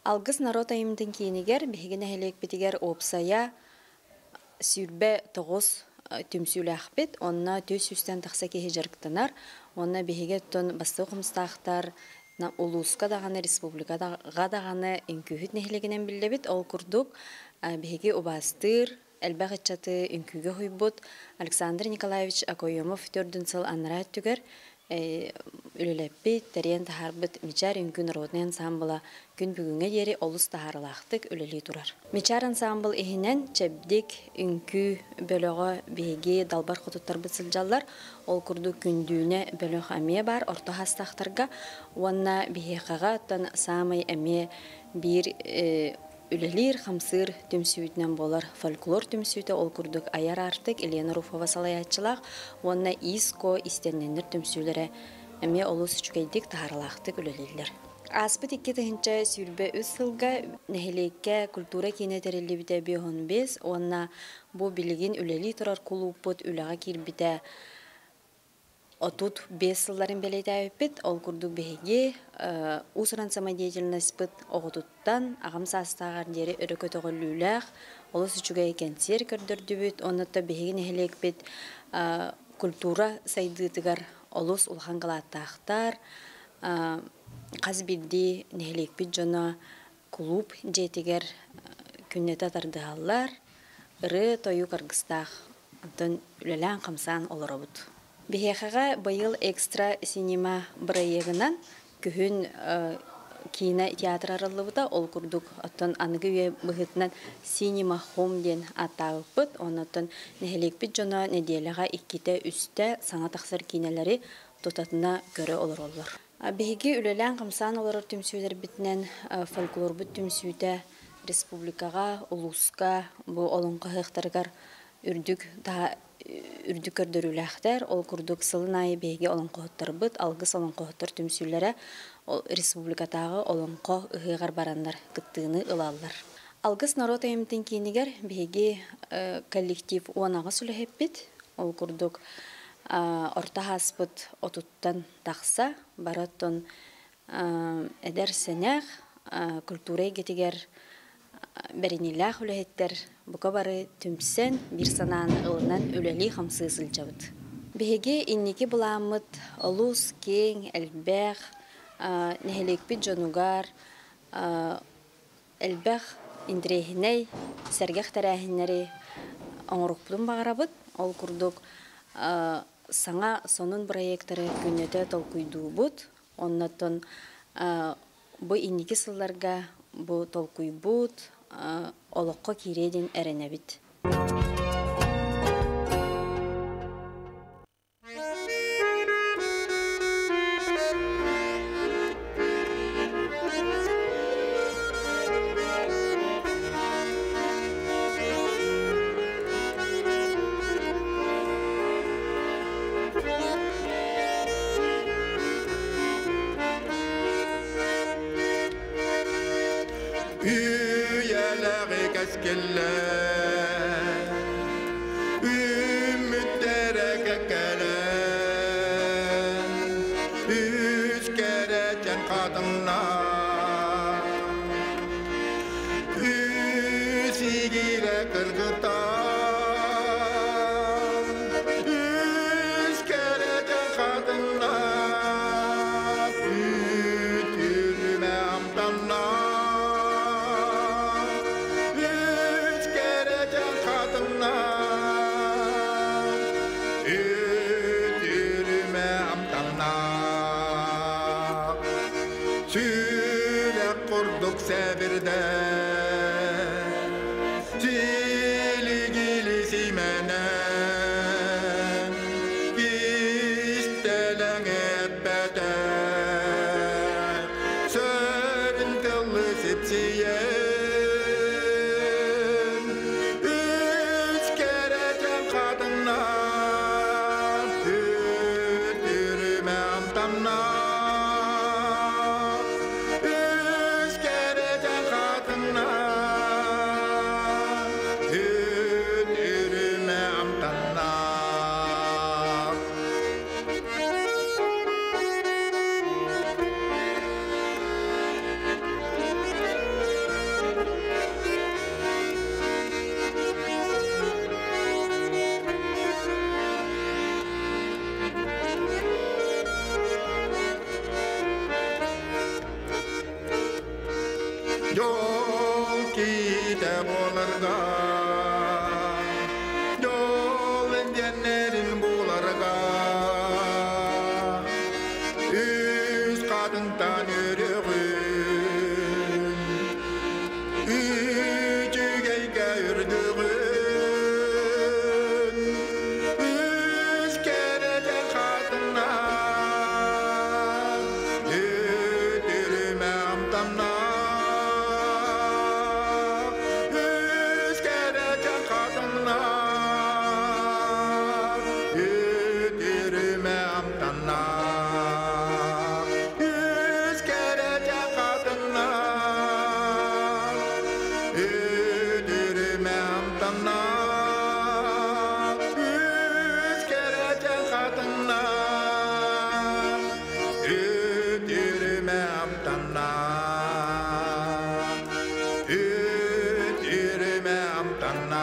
Алгыс норуот айымньытын киинигэр биһиги нэһилиэкпитигэр уопсайа 29 түмсүүлээхпит. Онно 400-тэн тахса киһи дьарыктанар. Уонна биһиги оттон бастакы хомустаахтар улууска даҕаны, республикаҕа даҕаны үҥкүүһүт нэһилиэгинэн биллэбит. Ол курдук биһиги убаастыыр, элбэх ыччаты үҥкүүгэ уһуйбут Александр Николаевич Окоемов төрдүн сыл анараа өттүгэр үлэлэппит, тэрийэн таһаарбыт Мичээр үҥкүү народнай ансаамбыла күн бүгүҥҥэ диэри олус таһаарыылаахтык үлэлии турар. Мичээр ансаамбыл иһинэн Чэбдик үҥкүү бөлөҕө биһиги далбар хотуттарбыт сылдьаллар. Ол курдук Күндүүнэ бөлөх эмиэ баар орто саастаахтарга уонна биһиэхэҕэ оттон саамай эмиэ биир үлэлиир, хамсыыр түмсүүтүнэн буолар фольклор түмсүүтэ, ол курдук Айар Аартык Елена Руфова салайааччылаах уонна ИСКО истэннэннэр түмсүүлэрэ эмиэ олус үчүгэйдик, таһаарыылаахтык үлэлииллэр. Ааспыт 2023 сылга нэһилиэккэ культура киинэ тэриллибитэ 55 уонна бу билигин үлэлии турар кулууппут үлэҕэ киирбитэ 35 сылларын бэлиэтээбиппит. Ол курдук биһиги уус-уран самодеятельностьпыт оҕотуттан аҕам саастааҕар диэри өрө көтөҕүллүүлээх, олус үчүгэй кэнсиэр көрдөрдүбүт. Онно биһиги нэһилиэкпит культура сайдыытыгар олус улахан кылааттаахтар. Хас биирдии нэһилиэкпит дьоно кулууп дьиэтигэр күннэтэ тардыһаллар, ырыа-тойук аргыстаах, онтон үлэлээн-хамсаан олоробут. Биһиэхэҕэ быйыл «Экстра синема» бырайыагынан күһүн киинэ театр арыллыбыта. Ол курдук оттон аныгы үйэ быһыытынан «Синема Хом» диэн ааттаабыппыт. Оннуттан нэһилиэкпит дьоно нэдиэлэҕэ иккитэ-үстэ саҥа тахсар киинэлэри тутатына көрө олороллор. Биһиги үлэлээн-хамсаан олорор түмсүүлэрбитинэн фольклорбут түмсүүтэ республикаҕа, улууска бу олоҥхо ыһыахтарыгар үрдүк үрдүк көрдөрүүлээхтэр. Ол курдук сылын аайы биһиги олоҥхоһуттарбыт, алгыс олоҥхоһуттар түмсүүлэрэ республикатааҕы олоҥхо ыһыаҕар бараннар кыттыыны ылаллар. Алгыс норуот айымньытын киинигэр биһиги коллектив 18 үлэһиппит. Ол курдук орто ааспыт отуттан тахса бары оттон эдэр сэнэх культура эйгэтигэр бэриниилээх үлэһиттэр бука бары түмсэн, биир санааны ылынан үлэлии-хамсыы сылдьабыт. Биһиги инники былааммыт олус киэҥ, элбэх, нэһилиэкпит дьонугар элбэх интэриэһинэй, сэргэх тэрээһиннэри оҥоруохпутун баҕарабыт. Ол курдук саҥа сонун проектары күннэтэ толкуйдуубут. Оннуттан бу инники сылларга бу толкуйбут олоххо киириэ диэн эрэнэбит. Үйэлэҕи кэскиллэр, үмүттэрэ кэккэлэн, үс кэрэчэн хатыннар, үс игирэ кыргыттар, үс кэрэчэн хатыннар, үтүрүмэ амтаннар, үс кэрэчэн хатыннар, үтүрүмэ амтаннар, сүрэх курдук сэбирдэх, амтанна, үс керечен хатыңна, үтүрүмэ амтанна, үтүрүмэ амтанна.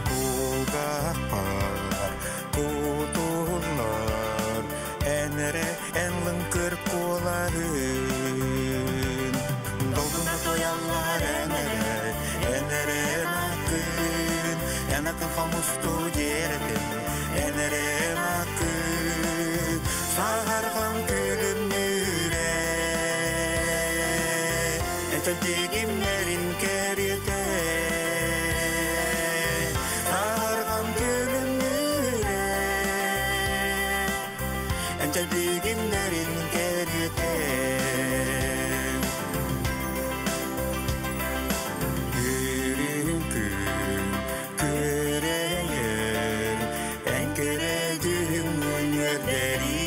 Кулгапар, кутуллар, энере энлын көр куларын. Долгуна тояллар энере, энере накын, энакын хамусту жеретин, энере накын, сахарган күлүмнүре, энчентигимнерин керете. Сахарган күлүмнүре, энчентигимнерин керете. Үрүн күн көрейер, әңкере дүңнөрдери,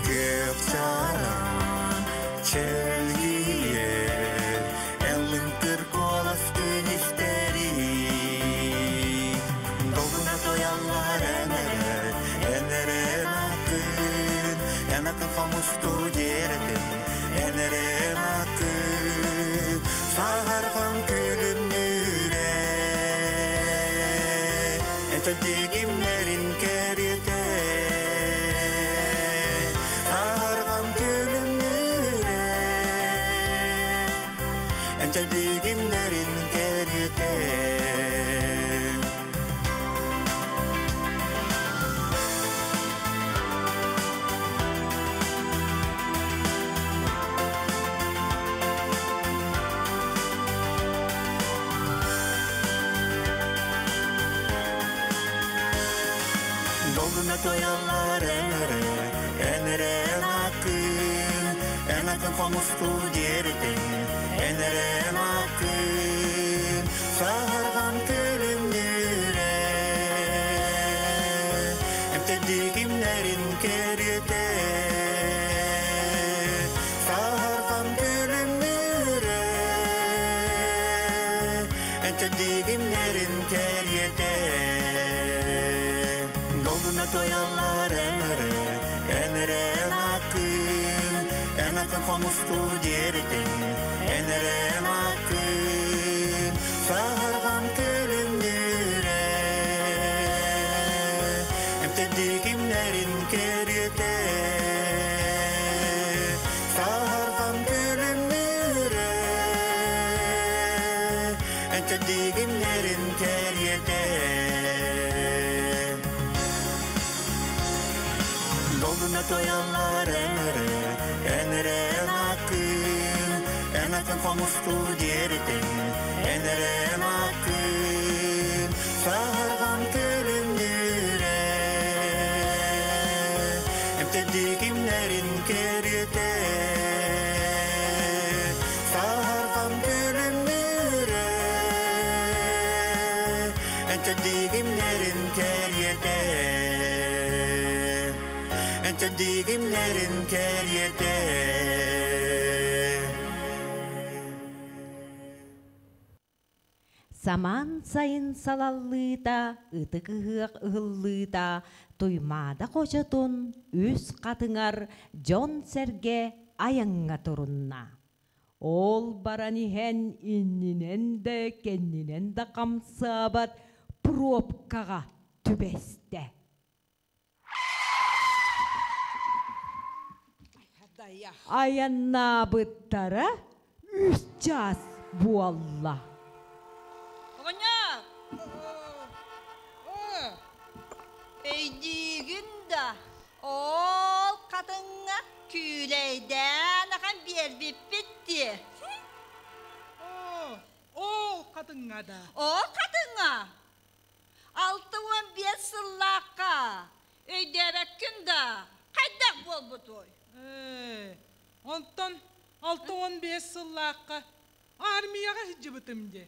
Көк чаран чөлгиер, эллин колас күнүстери. Долгуна тояллар энере, энере накын, энакын хамусту жеретин, энере накын, сахарган күлүмнүре, энчентигимнерин керете. Сахарган күлүмнүре, энчентигимнерин керете. Долгуна тояллар энере, атын хомусту диэритин, эн эрэ маккын, саһарҕам күлүмнүүрэ. Эмтэрди кимнэрин кэриэтэ, саһарҕам күлүмнүүрэ. Эмтэрди кимнэрин кэриэтэ. Долгуна тояллар эн эрэ, эн эрэ маккын, эн атын хомусту диэритин, эн эрэ маккын, саһарҕам күлүмнүүрэ. Эмтэрди кимнэрин кэриэтэ, саһарҕам күлүмнүүрэ. Эмтэрди кимнэрин кэриэтэ. Долгуна тояллар эн эрэ, эн эрэ маккын, эн атын хомусту диэритин, эн эрэ маккын, саһарҕам күлүмнүүрэ. Эмтэрди кимнэрин кэриэтэ, саһарҕам күлүмнүүрэ. Эмтэрди кимнэрин кэриэтэ. Эмтэрди кимнэрин кэриэтэ. Самаан сайын салаллыыта, ытык ыһыах ыһыллыыта, Туймаада хочотун үс хатыҥар дьон-сэргэ айаҥҥа турунна. Ол баран иһэн иннинэн да кэннинэн да хамсаабат пробкаҕа түбэстэ. Айаннаабыттара үс чаас буолла. Оҕонньор! Өйдүүгүн да, ол хатыҥҥа күүлэйдээн ахан биэрбиппит дии. Ол хатыҥҥа да? Ол хатыҥҥа. 65 сыллаахха. Өйдөөбөккүн да, хайдах буолбутуй? Ээ, онтон 65 сыллаахха армияҕа сылдьыбытым дии.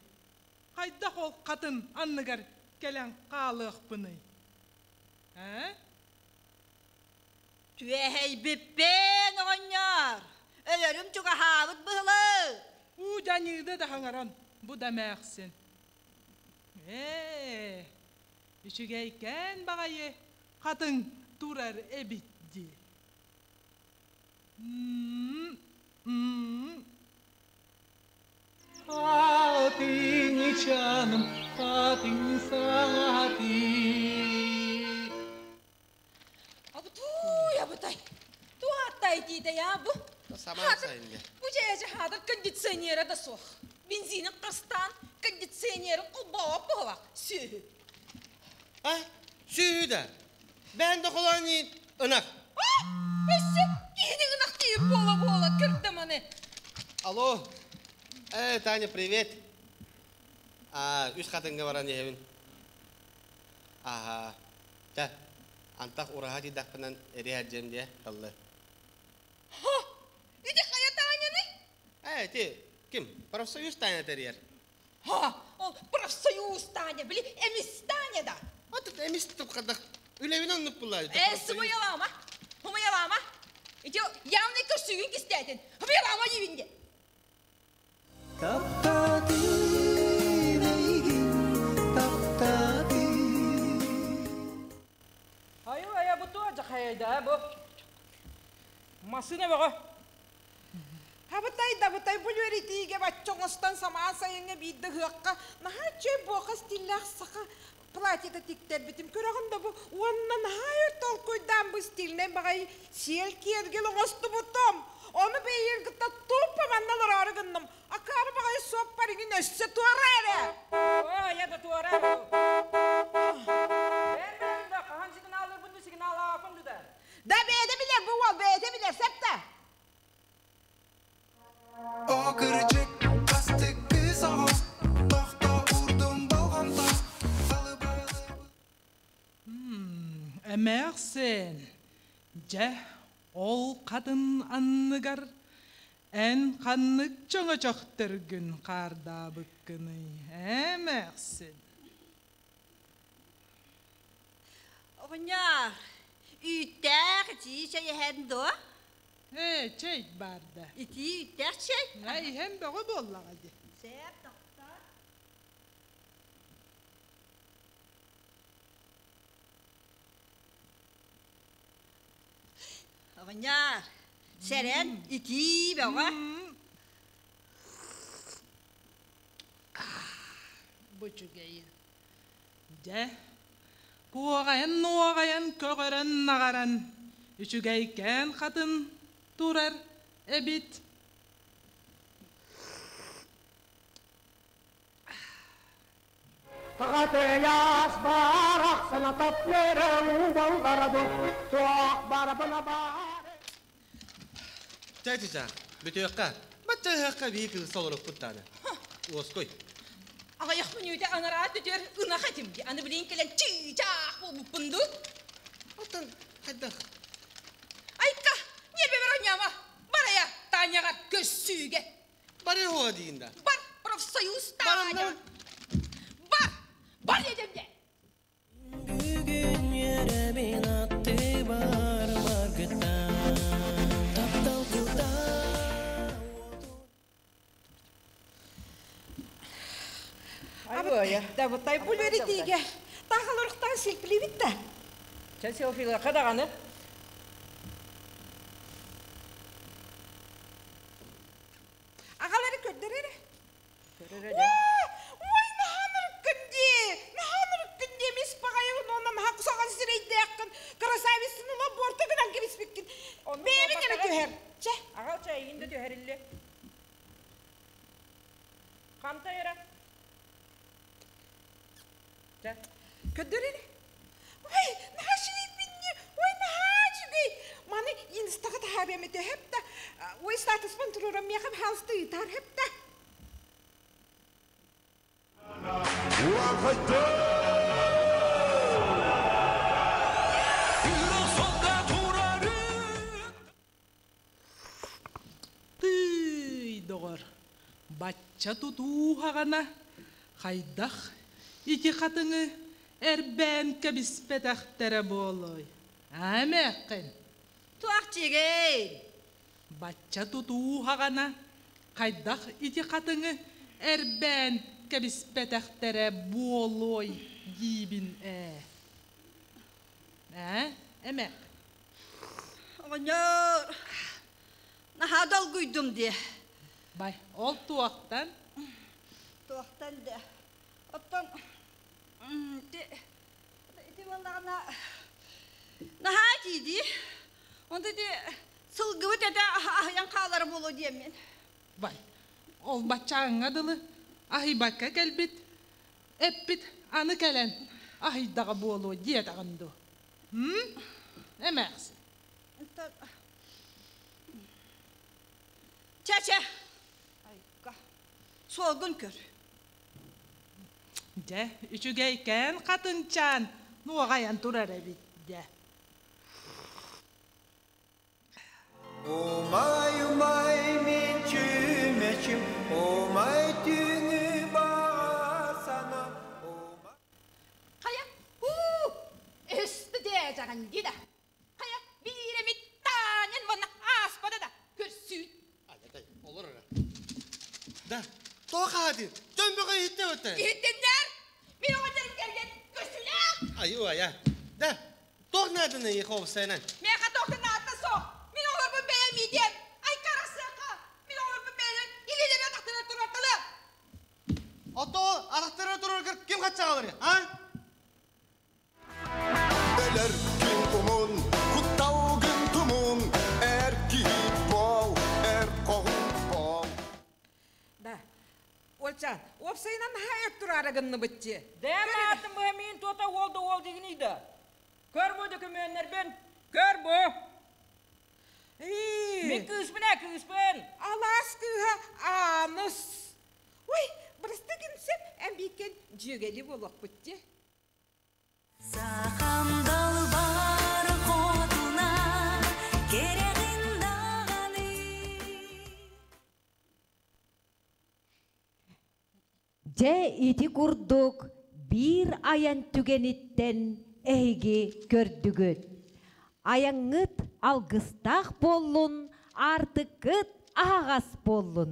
Хайдах ол хатын анныгар кэлэн хаалыахпыный? Ээ? Түөһэйбиппин, оҕонньор! Өлөрүм чугаһаабыт быһылы! Уу дьаныыда да хаҥаран, бу да эмээхсин. Ээ, үчүгэйкээн баҕайы хатыҥ турар эбит дии. Хатыҥчааным, хатыҥ саҥаты. Абытуй, абытай. Туаттай тиитэ я бу. Самаан сайын Бу жээжи хадыр кондиционера да суох. Бензинин қастан кондиционерин холбоop буолак сүүһү. А, сүүһү да. Бээн да холоонин ынах. Өссө киһини ынах тиийip буола-буола кырдаманы. Алло. Таня, привет. А, үс хатыҥҥа баран иһэбин. Аха. Та, антах ураһа тиийдэхпинэн эриһэрдьиэм диэ, таллы. Ха! Ити хайа Таняны? Ти, ким? Профсоюз Таня тэрийэр. Ха! Ол профсоюз Таня, били эмис Таня да. Ат эмис тупкадах. Үлэбин оннук булла. Сымыйалаама. Хымыйалаама. Ити явный көрсүгүн кистээтин. Хымыйалаама диибин Таптаатым эйигин, таптаатым. Айы ая бу туа жахайда бу. Масына баға. Хабытай дабытай бу үөритиигэ баччоҥостон самаан сайыҥҥа биирдэ ыһыахха наһаа үчүгэй буоха стиллээх саха платьета тиктэрбитим көрөҕүн да бу уонна наһаа өр толкуйдаан бу стильнэй баҕайы сиэл киэргэл оҥостубутум. Ону бэйиэн кытта туппа манна олороору гынным. Акаары баҕайы суоппар иҥин өссө туора эрэ. Ой, я да туора. Бен бен да хаһан сигналларбын да сигналаапын да. Да бэйэтэ билэр бу уол бэйэтэ билэр сөп да. О кырдьык бастакы соҕус тохто уурдум болҕомто Эмээхсин, дьэ, ол хатын анныгар Эн ханнык чөҥөчөхтөргүн хаардаабыккыный, ээ, эмээхсин? Оҕонньор, үүттээх итии чэй иһэн дуо? Ээ, чэй баарда. Итии үүттээх чэй? Ээ, иһэн бөҕө буоллаҕа дии. Сөп, тохтоо. Оҕонньор, сэрэн, итии бөҕө. Бу үчүгэйин. Дьэ, куоҕайан-нуоҕайан көҕөрөн-наҕаран, үчүгэйкээн хатын турар эбит. Саҕатыйаас барахсана таптыыры убаллара туох барабына баар. Чэ, чыча, бүтүөххэ. Бачча ыһыахха бии кыыс олорукпут дааны. Уоскуй. Аҕыйах мүнүүтэ анараа түтүөр ынах этим дии. Аны билин кэлэн чыычаах буолбуппун дуу? Оттон хайдах? Айка, ньиэрбэбэр оонньоомо. Барайа, Таняҕа көссүүгэ. Барыа хуа диин да. Бар, профсоюз Таня. Бар, бар дедем де. Бүгүн үөрэбин аттыбар баргыттан Таптал кута Дабытай бу үөрэтиигэ таахаларыктан силпилибит да. Чэ селфилыахха даҕаны. Аҕалары көрдөр эрэ. Ой, наһаа нырыккын дии! Наһаа нырыккын дии! Мис баҕайы онно наһаа кусаҕан сирэйдээххин, красавицын ыла буорта гынан кэбиспиккин. Бэйэбин эрэ түһэр. Чэ. Аҕал чайгын да түһэрилле. Хамтай эрэ. Чэ. Көрдөр эрэ. Ой, наһаа шилейбинни! Ой, наһаа үчүгэй! Маны инстаға таһаарыам этэ хэп да. Ой, статуспын туруорам миэхэ хаалысты ыытаар хэп да. Тыый, доҕор, бачча тутууһаҕына хайдах ити хатыҥы эрбээн кэбиспэтэхтэрэ буолуой? Аа, эмээххин? Туох дьиэгэй? Бачча тутууһаҕына хайдах ити хатыҥы эрбээн кэбиспэтэхтэрэ буолуой диибин ээ. Ээ, эмэк. Оҕонньор, наһаа долгуйдум дии. Бай, ол туохтан? Туохтан да. Оттон ити ити буоллаҕына наһаа итии Онто ити сылгыбыт этэ аһыйан хаалара буолуо диэммин. Бай, ол баччааҥҥа дылы аһыйбакка кэлбит, эппит аны кэлэн аһыйдаҕа буолуо диэтэҕин дуу? Эмээхсин. Чэ-чэ, айка, суолгун көр. Дьэ, үчүгэйкээн хатыҥчаан нуоҕайан турар эбит дьэ. Умай, умай, мин чүмэчим, умай түүнү баҕасана, Хайа, уу, өстө дээжаҕын дии да. Хайа, биир эмит таанен уонна ааспата да көрсүүн. Айатай, олор эрэ. Да, тоҕо хаһаатын? Дьон бөҕө иһиттэ өттө. Иһиттиннэр! Мин оҕонньорум кэргэн көссүүлээх! Айуу, айа. Да, туох нааданы хообустайынан? Миэхэ туох да наадата суох. Мин оҕолорбун бэйэм иитиэм. Айкарасыаха. Мин оҕолорбун бэйэлэрин илиилэрин атахтарыгар туруорталыам. Ото атахтарыгар тураргар ким хаччаҕалары, а? Өлөр күн умун, кутталгын тумун, эр киһи буол, эр хоһун буол. Да. Олчан, уопсайынан наһаа өр тураара гынныбыт дии. Дэм аатым быһа туота уол да уол дигиний да. Көр бу дөкүмүөннэрбин, көр бу. Мин кыыспын ээ, кыыспын. Алаас кыыһа Ааныс. Ой, бырастыы гынсып, эн бииккен дьүөгэли буолуохпут дии. Сахам далбар хотуна, кэрэҕин даҕаны. Дьэ ити курдук биир айан түгэниттэн эһиги көрдүгүт. Айаҥҥыт алгыстаах буоллун, аартыккыт аһаҕас буоллун.